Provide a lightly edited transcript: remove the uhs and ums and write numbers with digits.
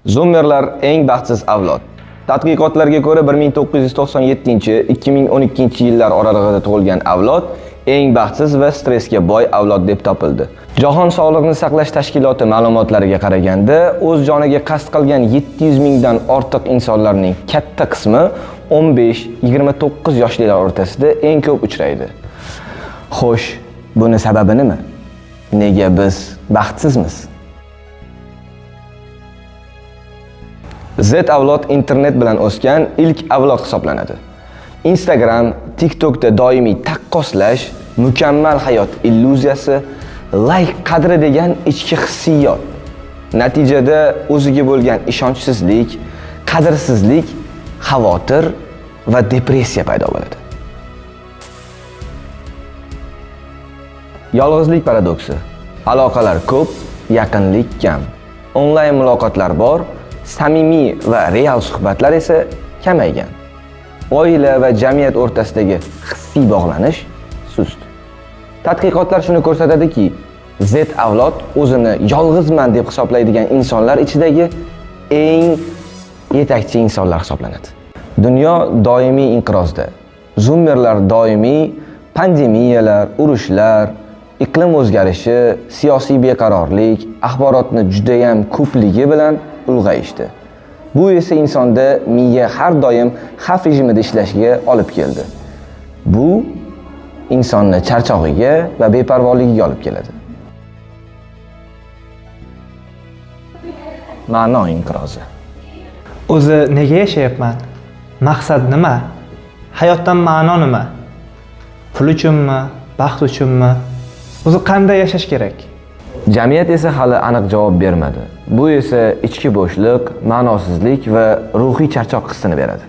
Zoomerlar eng baxtsiz avlod. Tadqiqotlarga ko'ra 1997-2012 yillar oralig'ida tug'ilgan avlod eng baxtsiz va stressga boy avlod deb topildi. Jahon sog'liqni saqlash tashkiloti ma'lumotlariga qaraganda, o'z joniga qasd qilgan 700 mingdan ortiq insonlarning katta qismi 15-29 yoshlilar o'rtasida eng ko'p uchraydi. Xo'sh, buni sababi nima? Nega biz baxtsizmiz? Z avlod internet bilan o'sgan ilk avlod hisoblanadi. Instagram, TikTokda doimiy taqqoslash, mukammal hayot illyuziyasi, like qadri degan ichki hissiyot. Natijada o'ziga bo'lgan ishonchsizlik, qadrsizlik, xavotir va depressiya paydo bo'ladi. Yolg'izlik paradoksi. Aloqalar ko'p, yaqinlik kam. Onlayn muloqotlar bor, samimiy va real suhbatlar esa kamaygan. Oila va jamiyat o'rtasidagi hissiy bog'lanish sust. Tadqiqotlar shuni ko'rsatadiki, Z avlod o'zini yolg'izman deb hisoblaydigan insonlar ichidagi eng yetakchi insonlar hisoblanadi. Dunyo doimiy inqirozda. Zoomerlar doimiy pandemiyalar, urushlar, iqlim o'zgarishi, siyosiy beqarorlik, axborotni juda ham ko'pligi bilan ulg'ayishdi. Bu esa insonda miya har doim xavf rejimida ishlashiga olib keldi. Bu insonni charchog'iga va beparvoligiga olib keladi. Ma'no inqirozi. O'zi nega yashayapman? Maqsad nima? Hayotdan ma'no nima? Pul uchunmi? Baxt uchunmi? O'zi qanday yashash kerak? Jamiyat esa hali aniq javob bermadi. Bu esa ichki bo'shliq, ma'nosizlik va ruhiy charchoq hissini beradi.